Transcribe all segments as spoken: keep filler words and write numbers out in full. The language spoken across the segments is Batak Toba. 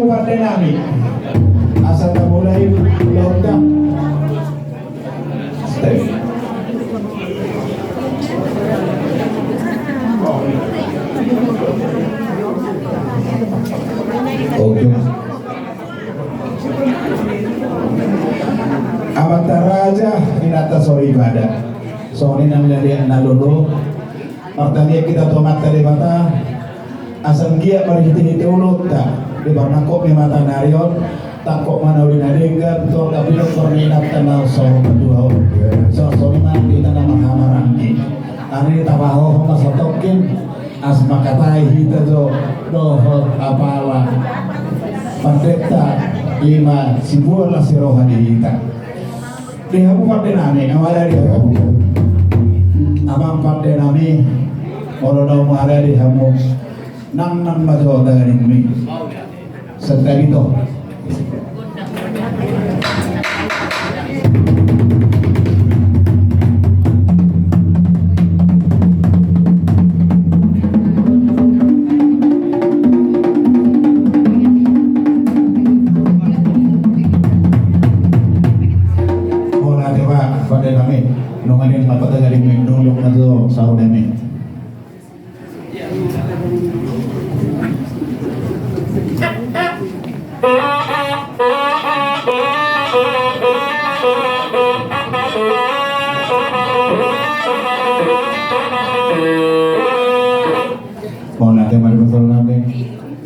Pande nami. Asa tamulai ulaonta. Step. Oke. Amanta raja, inanta soripada. Songon i nang na lolo. Martangiang hita tu Amanta Debata. Asa anggiat marhitehite ulaonta, di parnangkok ni mata ni ari on, tangkok ma na uli na denggan, tu angka pinompar ni inanta na saur matua on. Songon i ma di hita na marhahamaranggi. Ari tapahohom ma satongkin, asa mangkatai hita jo dohot apala pandita, i ma siboan las ni roha di hita. Di hamu pande nami, amang, di hamu. Amang pande nami, molo na umara di hamu. Nang, nang ma jo tanganmi. Sentari to. Mauliate ma pande nami, nunga dian ma pande nami, nunga dian ma jo saur nami. Mauliate ma di pande nami,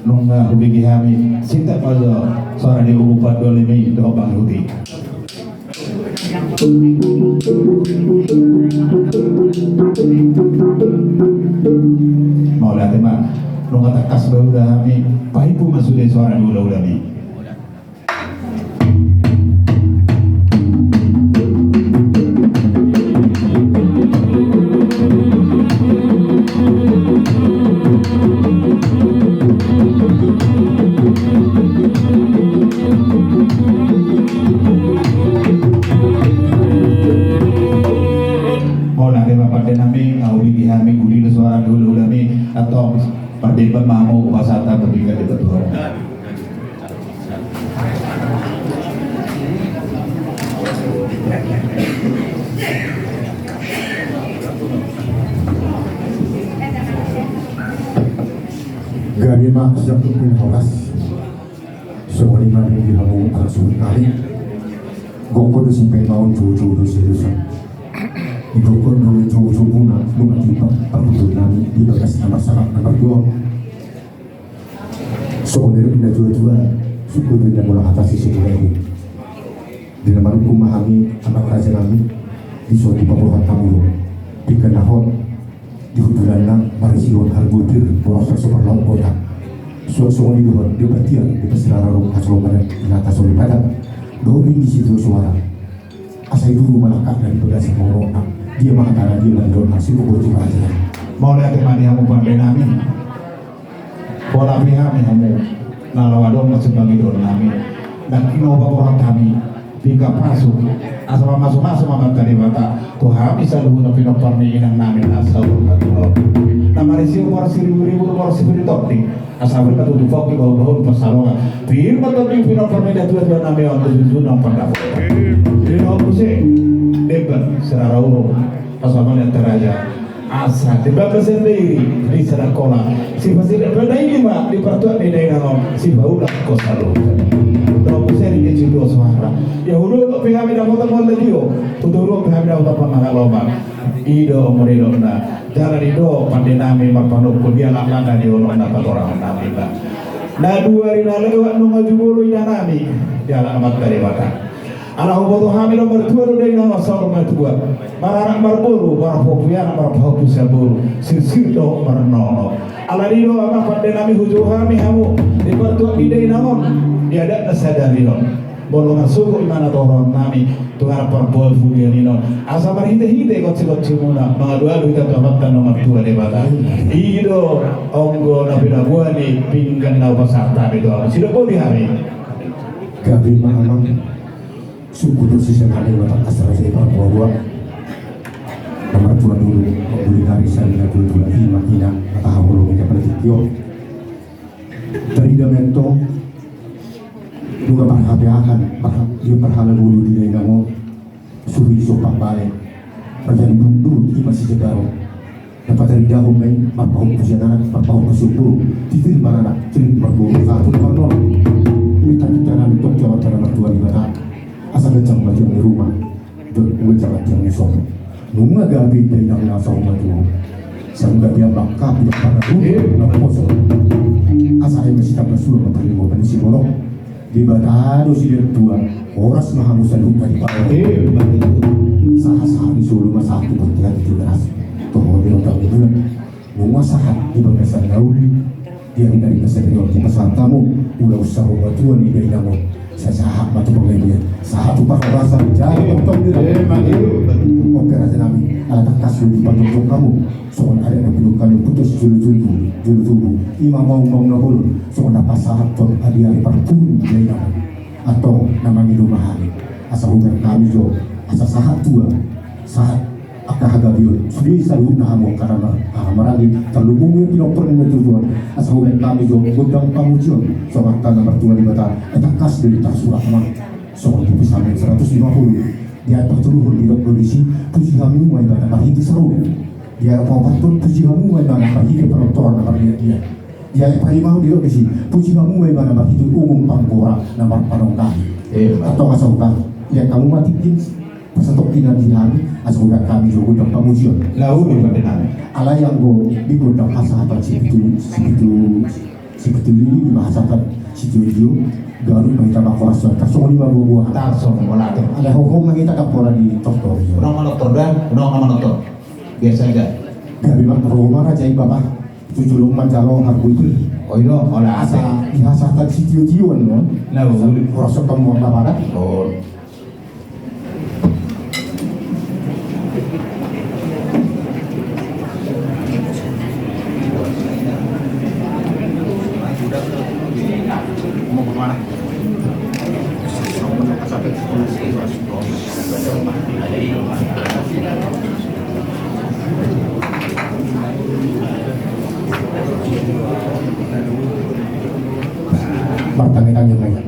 nunga hubege hami, sintak ma jo soara ni ubu pandolimi dohot pangihuti. Mauliate ma, nunga tangkas ma ula hami, paipu ma sude soara ni ulaulami. Mauliate ma pande nami, ahu bigi hami gulilo soara ni ulaulami, antong pardemban ma hamu, upa sata berdikat di batu hamu. Gabe ma siap tu horas. Songon i ma di hamu anak suhut nami. Gokhon do sipaimaon, joujou do siurusan. Gokhon do joujou muna, nunga tiba parhundul nami di bagas na marsangap na marjual. Songon i do di na tuatua, suku di na mula hata sisi mulai. Di na manungkun ma hami, amang raja nami, di so dipaborhat hamu do. Pinggan na hot, di hundulanna, marisi on harbotir, boras so parlahut kota. Suang songon i dohot, di patiar, di pasirara ro, hasoloman, inanta soripada. Dohot ringgit sitio soara. Asa i dulu malangkatna di bagasa horona. Dia ma hatana, dia ma nidokna, sibuk boti ma raja. Mauliate ma di hamu pande nami. Pola pe hami hamu na laho adong ma sipangidoon nami. Nangkin oba borat hami. Pinggan pasu. Asa mamasumasu ma Amanta Debata tu hami saluhutna pinompar ni inang nami na saur matua. Na marisi umur siriburibu, umur sipir ni tondi. Asa pir ma tutu pongki, bahulbahul pansalongan. Pir ma tondi pinompar ni natuatua nami on tu jujur nang pandapotan. Di na muse demban sirara urung. Asa mauliate raja. Asa di bangga sendiri di Sadangkola. Sipasidak banda ini ma di partuat ni dainang on. Sipaulak ko saluhut. Di na muse di kecil dua suara. Ia hudolok pe hami dapotan mauliate, ia hudolok pe hami dapotan pangaloman. I do molo didokna. Jala i do pande nami marpanungkun, dialap ma na di unokna patorangan nami. Na dua ari na lewat nunga jumolo ina nami, dialap Amanta Debata. Ala huboto hami do martua do dainang on saur matua. Maranak marboru, marpahompu anak, marpahompu siboru, sirsir dohot marnono. Ala i do amang pande nami, hujou hami hamu di partuat ni dainang on, di adat na sadari on. Molo marsogot ibana tohon nami tu anak parboa pudian i non. Asa marhitehite konsikonsimuna mangalualu hita tu Amanta na martua Debata. I do anggo na pinaboa ni pinggan na hupasahat hami tu hamu. Sidok boti hami. Gabe ma amang. Sungkun do sisonari ma tangkas raja i parboaboa. Na martua dulu, dulu dari sari na dulu dulu i ma ina, na taha bolo kita berarti tio. Tarida ma antong Nunga parhapeahan, parha-, dia parhalabolu di dainang on. Suhi sompat bale. Raja ni Bundu, ima si Jagaro. Dapat ari dahon main, marpahompu sian anak, marpahompu sian boru. Titir baranak, titir marboru, satu di parnon. Minta kita nami tok jawab pada mertua di mata. Asa kencang maju di rumah. Dot uwet jalan tiang ni sono. Nunga gabe dainang na saur matua. Saur gabe ambak kapi pada rumah na poso. Asa ai masih tambah sulam maparingo pada si borok. Debata do sidertua. Horas ma hamu saluhut na di pahon. Sahat-sahat ni solu ma sahat tu bontean tu beras. Toho di rondang ni bulan. Nunga sahat di bagasan na uli. Di ari-ari na sadari on dipasahat hamu ulaon saur matua ni dainang on. Sai sahat ma tu panggabean, sahat tu parhorasan, jadi tongtong di. Oke raja nami, ala tangkas do dipajongjong hamu. Songon adat na pinungka ni ompunta sijolo-jolo, jolo tubu. Ima maung-maung na bolon, songon na pasahathon ari-ari parpudi ni dainang on. Antong na mangido ma hami, asa hubereng hami jo, asa sahat tua, sahat angka hagabeon, sude saluhutna hamu angka na mar-, ah, maranggi, tarlumobi pinompar ni natuatua, asa hubereng hami jo gondang pamujion, songon hata na martua Debata, ai tangkas do i tarsurat ma, songon di Psalmen seratus lima puluh, di ayat patoluhon didok do disi, puji hamu ma Ibana marhite saroden, di ayat paopathon, puji hamu ma Ibana marhite panortoran na marliat-liat. Di ayat palimahon didok disi, puji hamu ma Ibana marhite umum panggora na marpanonggahi. Antong asa huta, ia hamu ma tingki, pasatongkinan di hami, asa hubereng hami jo gondang pamujion. Lalu di hami. Alai anggo di gondang hasahatan sipitu, sipitu, sipitu lili, ima hasahatan sitiotio, ganup ma hita mangkorashon, tarsongon i ma buabua. Tarsongon i ma. Alai hohom ma hita daporan di tortor. Unang manonton da, unang manonton. Biasa aja. Gabe ma, ro ma raja i bapa. Tu jolo manjalo harbui tu. Oi do, hola asa. Asa di hasahatan sitiotio on. Lalu. Horas hamu ma bapa da. Oh. Martangiang-tangiang ma ia.